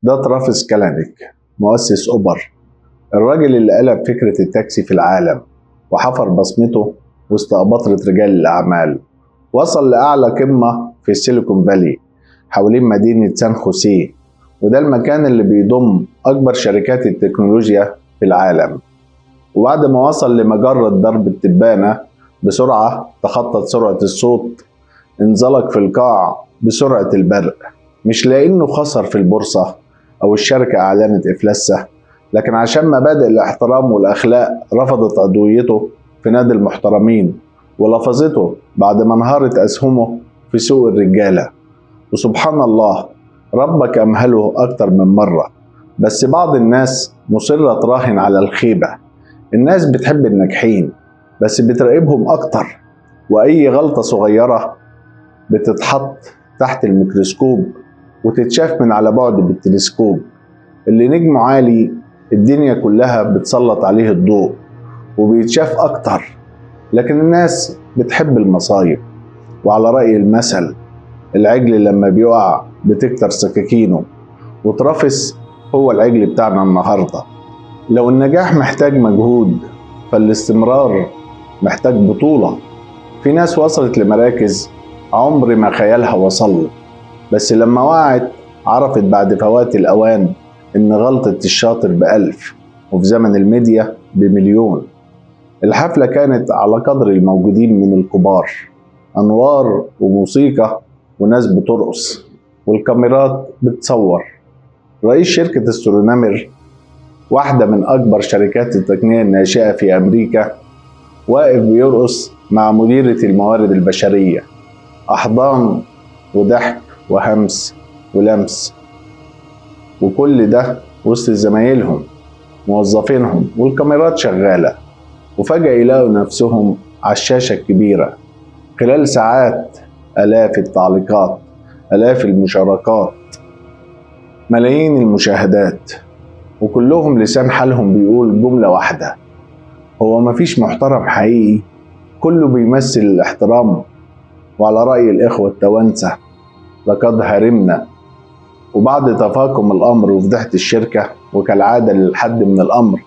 ده ترافيس كالانيك مؤسس أوبر، الراجل اللي قلب فكرة التاكسي في العالم وحفر بصمته وسط أباطرة رجال الأعمال. وصل لأعلى قمة في السيليكون فالي حوالين مدينة سان خوسيه، وده المكان اللي بيضم أكبر شركات التكنولوجيا في العالم. وبعد ما وصل لمجرة درب التبانة بسرعة تخطت سرعة الصوت، انزلق في القاع بسرعة البرق، مش لأنه خسر في البورصة أو الشركة أعلنت إفلاسها، لكن عشان مبادئ الاحترام والأخلاق رفضت عضويته في نادي المحترمين ولفظته بعد ما انهارت أسهمه في سوق الرجالة. وسبحان الله، ربك أمهله أكتر من مرة، بس بعض الناس مصرة تراهن على الخيبة. الناس بتحب الناجحين بس بتراقبهم أكتر، وأي غلطة صغيرة بتتحط تحت الميكروسكوب وتتشاف من على بعد بالتلسكوب. اللي نجمه عالي الدنيا كلها بتسلط عليه الضوء وبيتشاف أكتر، لكن الناس بتحب المصايب. وعلى رأي المثل، العجل لما بيقع بتكتر سكاكينه، وترافس هو العجل بتاعنا النهاردة. لو النجاح محتاج مجهود فالاستمرار محتاج بطولة. في ناس وصلت لمراكز عمر ما خيالها وصل، بس لما وقعت عرفت بعد فوات الأوان إن غلطة الشاطر ب1000، وفي زمن الميديا ب1,000,000. الحفلة كانت على قدر الموجودين من الكبار، أنوار وموسيقى وناس بترقص والكاميرات بتصور. رئيس شركة سترونامر، واحدة من أكبر شركات التقنية الناشئة في أمريكا، واقف بيرقص مع مديرة الموارد البشرية، أحضان وضحك وهمس ولمس، وكل ده وسط زمايلهم موظفينهم والكاميرات شغالة. وفجأة يلاقوا نفسهم على الشاشة الكبيرة. خلال ساعات آلاف التعليقات، آلاف المشاركات، ملايين المشاهدات، وكلهم لسان حالهم بيقول جملة واحدة: هو مفيش محترم حقيقي، كله بيمثل الاحترام. وعلى رأي الإخوة التوانسة، لقد هرمنا. وبعد تفاقم الأمر وفضيحة الشركة، وكالعادة للحد من الأمر،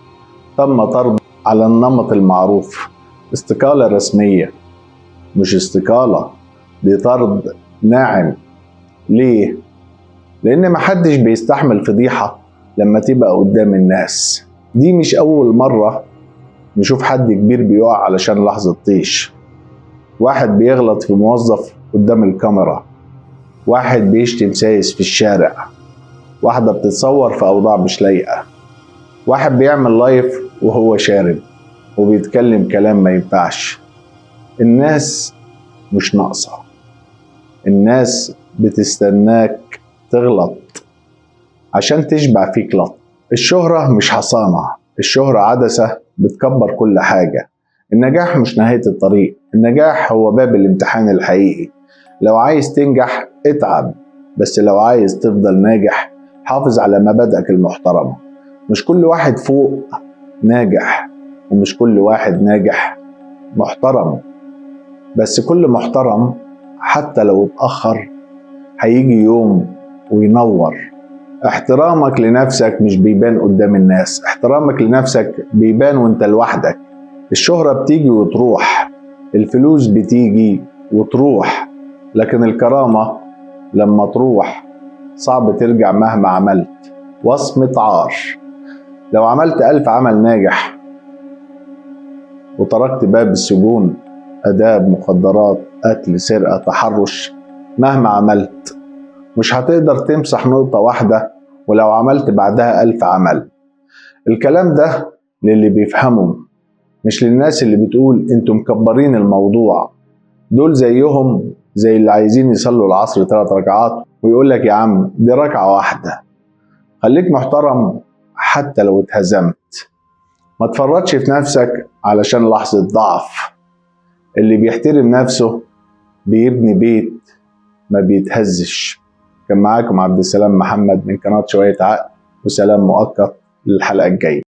تم طرد على النمط المعروف، استقالة رسمية. مش استقالة، دي طرد ناعم. ليه؟ لأن محدش بيستحمل فضيحة لما تبقى قدام الناس. دي مش أول مرة نشوف حد كبير بيقع علشان لحظة طيش. واحد بيغلط في موظف قدام الكاميرا، واحد بيشتم سايس في الشارع، واحدة بتتصور في أوضاع مش لايقة، واحد بيعمل لايف وهو شارب وبيتكلم كلام ما ينفعش. الناس مش ناقصة، الناس بتستناك تغلط عشان تشبع فيك لط. الشهرة مش حصانة، الشهرة عدسة بتكبر كل حاجة. النجاح مش نهاية الطريق، النجاح هو باب الامتحان الحقيقي. لو عايز تنجح اتعب، بس لو عايز تفضل ناجح حافظ على مبادئك المحترمة. مش كل واحد فوق ناجح، ومش كل واحد ناجح محترم، بس كل محترم حتى لو اتأخر هيجي يوم وينور. احترامك لنفسك مش بيبان قدام الناس، احترامك لنفسك بيبان وانت لوحدك. الشهرة بتيجي وتروح، الفلوس بتيجي وتروح، لكن الكرامة لما تروح صعب ترجع مهما عملت. وصمة عار. لو عملت 1000 عمل ناجح وتركت باب السجون، أداب، مخدرات، قتل، سرقة، تحرش، مهما عملت مش هتقدر تمسح نقطة واحدة ولو عملت بعدها 1000 عمل. الكلام ده للي بيفهموا، مش للناس اللي بتقول انتم مكبرين الموضوع. دول زيهم زي اللي عايزين يصلوا العصر 3 ركعات ويقول لك يا عم دي ركعة واحدة. خليك محترم حتى لو اتهزمت، ما تفرطش في نفسك علشان لحظة ضعف. اللي بيحترم نفسه بيبني بيت ما بيتهزش. كان معاكم عبد السلام محمد من قناة شوية عقل، وسلام مؤقت للحلقة الجاية.